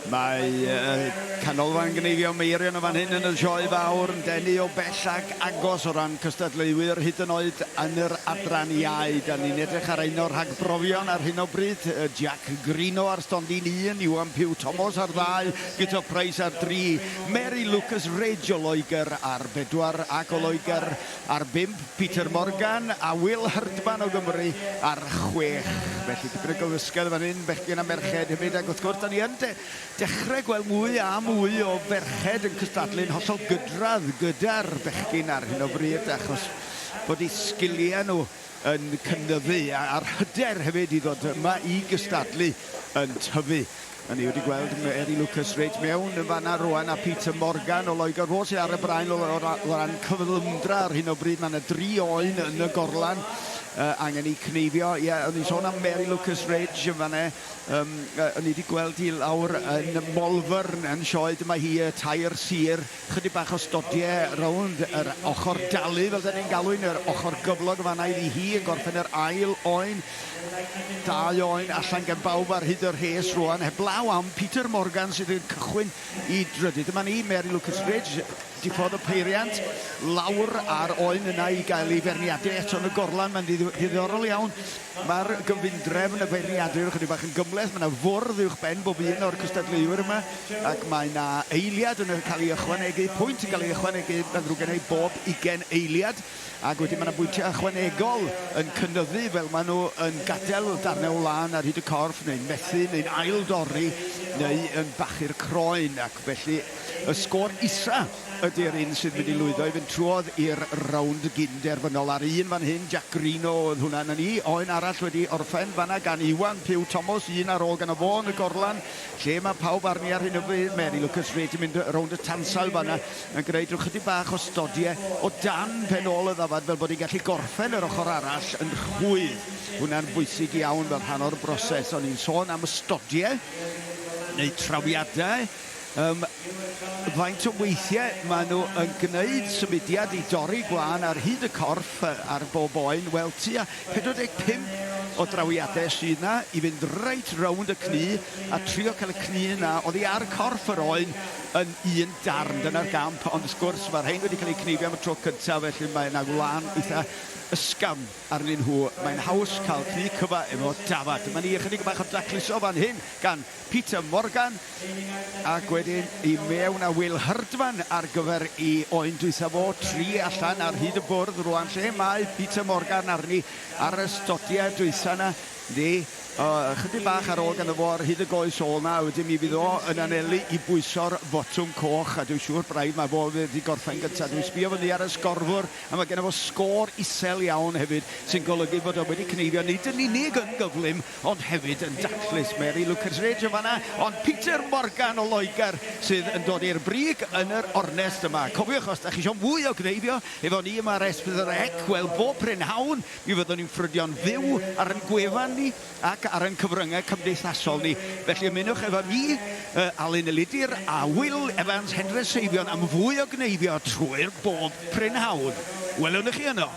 Mae Canolfan Gneifio Meirion yn fan hyn yn y Sioe Fawr yn denu o bell ac agos o ran cystadleuwyr, hyd yn oed yn yr adran iau. Da ni'n edrych ar un o'r rhagbrofion ar hyn o bryd, Jack Greeno ar stondin un, Iwan Pugh Thomas ar ddau, Guto Price ar dri, Mary Lucas Ridge o Loegr ar bedwar ac o Loegr ar bump, Peter Morgan a Will Herdman o Gymru ar chwech. Felly dipyn o gymysgedd yn fan hyn, bechgyn a merched hefyd, ac wrth gwrs da ni yn de dechrau gweld mwy a mwy o ferched yn cystadlu'n hollol gydradd gyda'r bechgyn ar hyn o bryd, achos bod eu sgiliau nhw yn cynyddu a'r hyder hefyd i ddod yma i gystadlu yn tyfu. A ni wedi gweld Mary Lucas reit mewn yn fanna rwan a Peter Morgan o Loegr. Fo sydd ar y braen o ran cyflymdra ar hyn o bryd. Mae yna dri oen yn y gorlan angen eu cneifio. Ie, o'n i'n sôn am Mary Lucas Ridge yn fanna. Um, o'n i wedi gweld hi lawr yn Malvern yn sioe. Dyma hi y tair sir. Chydig bach o stodiau rownd yr ochr dalu, fel da ni'n galw un, yr ochr gyflog yn fanna iddi hi yn gorffen yr ail oen. Dau oen allan gen bawb ar hyd y rhes rwan, heblaw am Peter Morgan sydd yn cychwyn i drydydd. Dyma ni, Mary Lucas Ridge, diffodd y peiriant lawr ar oen yna i gael ei feirniadu eto yn y gorlan. Mae'n ddiddorol iawn. Mae'r gyfundrefn y feirniadu ychydig bach yn gymhleth. Mae yna fwrdd uwch ben bob un o'r cystadleuwyr yma, ac mae yna eiliad yn cael ei ychwanegu, pwynt yn cael ei ychwanegu, mae'n ddrwg gen i, bob ugain eiliad. Ac wedyn mae 'na bwyntiau ychwanegol yn cynyddu fel maen nhw yn gadael darnau o wlân ar hyd y corff, neu'n methu, neu'n ail-dorri, neu yn bachu'r croen. Ac felly y sgôr isa ydy'r un sydd mynd i lwyddo i fynd trwodd i'r rownd gyn-derfynol. A'r un fan hyn, Jack Greeno oedd hwnna. 'Na ni, oen arall wedi orffen fan'na gan Iwan Pugh Thomas, un ar ôl ganddo fo yn y gorlan, lle mae pawb arni ar hyn o bryd. Mary Lucas Reid yn mynd rownd y tansail fan'na. Yn gwneud rhyw chydig bach o stodie o dan pen ôl y ddafad fel bod hi'n gallu gorffen yr ochr arall yn rhwydd. Hwnna'n bwysig iawn fel rhan o'r broses. O'n i'n sôn am y stodie, neu trawiadau. Um, faint o weithiau maen nhw yn gwneud symudiad i dorri gwlân ar hyd y corff ar bob oen? Wel, tua 45 o drawiadau sydd 'na i fynd reit rownd y cnu a trio cael y cnu yna oddi ar corff yr oen yn un darn. Dyna'r gamp, ond wrth gwrs mae'r rhain wedi cael eu cneifio am y tro cyntaf, felly mae yna wlân eitha ysgafn arnyn nhw. Mae'n haws cael cnu cyfa efo dafad. Dyma ni ychydig bach o dacluso fan hyn gan Peter Morgan, ac wedyn i mewn â Will Herdman ar gyfer i oen dwytha fo, tri allan ar hyd y bwrdd rwan, lle mae Peter Morgan arni ar y stodiau dwytha 'na. Yndi, o, ychydig bach ar ôl ganddo fo ar hyd y goes ôl 'na, a wedyn mi fydd o yn anelu i bwyso'r fotwm coch, a dwi'n siŵr braidd mai fo fydd 'di gorffen gynta. Dwi'n sbio fyny ar y sgorfwr, a mae genno fo sgôr isel iawn hefyd, sy'n golygu bod o wedi cneifio nid yn unig yn gyflym, ond hefyd yn daclus. Mary Lucas Ridge yn fan'na, ond Peter Morgan o Loegr sydd yn dod i'r brig yn yr ornest yma. Cofiwch, os da chi isio mwy o gneifio efo ni yma ar S4C, wel, bob prynhawn, Mi fyddwn ni'n ffrydio'n fyw ar ein gwefan ni ac ar ein cyfryngau cymdeithasol ni. Felly ymunwch efo mi, Alun Elidyr a Wil Evans Hendre Seifion am fwy o gneifio trwy'r bob prynhawn. Welwn ni chi yno!